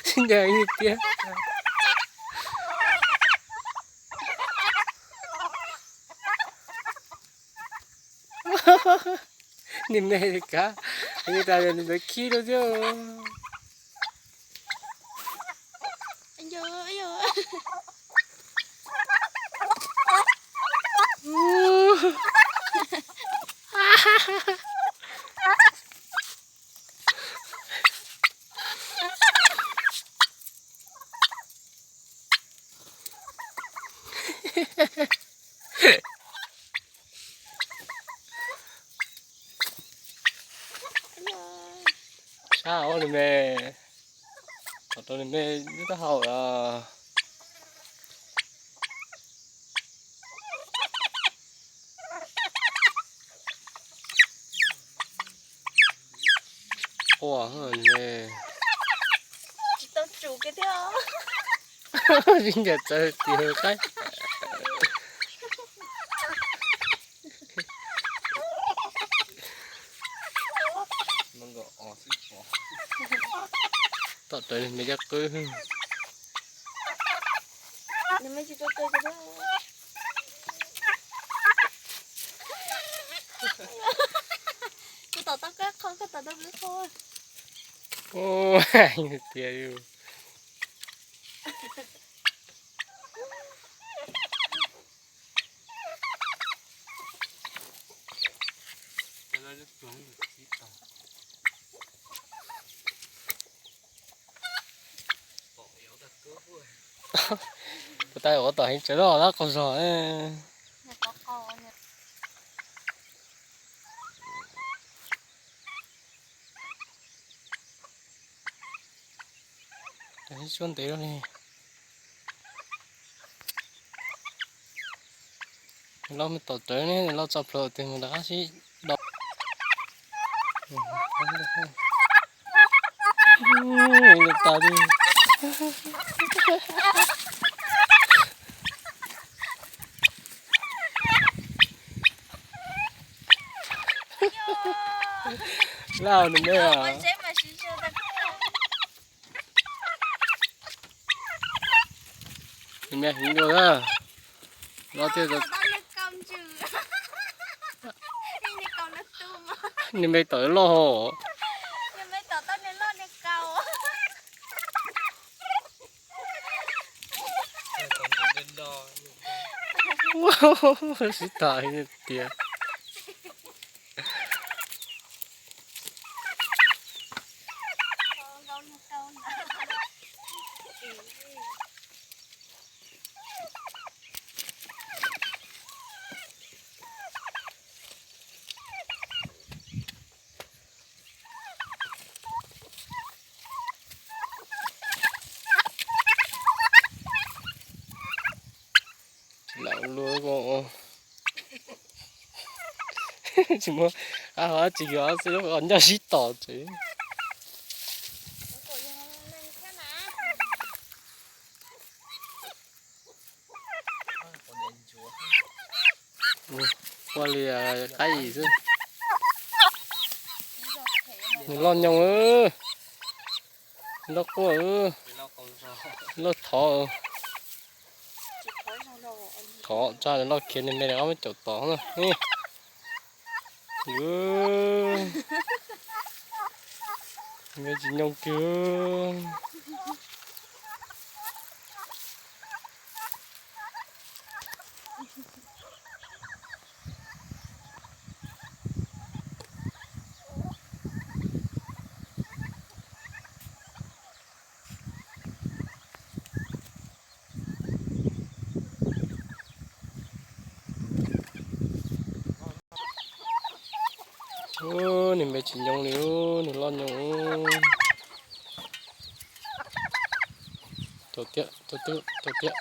Sib ncaws tiag. Niag me li kav, niag tas niag ntawd khib lub thiab. Sab ua nws me, tom rau nws me lub taub hau los. Quaj ne. Tsis tau tsum kiag thiab. Sib ncaws txawv tiag qaib. Tom raws me caj qwb. Kuv tom tau koj qho, koj tom tau kuv qho. Tiag. Puas tas ua tom heev tsev loj lab qaug zog. Suab ntev li. Nws los mus tom rawv ne, nws los tso plhuav tus mus rov qab sib do. Tas li. Laj nws me. Nws me heev dua na. Los tiag. Nws me tom loj hos. Sib tas tiag. Tsis lam luaj ko. Tsis muaj qab hau tsis yuav xwb, ncaj sib tom tsev. Ua li qaib xwb. Nws loj nyoos, loj quaj, loj thov. Thov tsa loj khiav nws me rov qab muab caum tom na. Me tsis nyoos kiag. Nws me tsis nyoos li, nws loj nyoos. Caum tiag, caum tiag, caum tiag.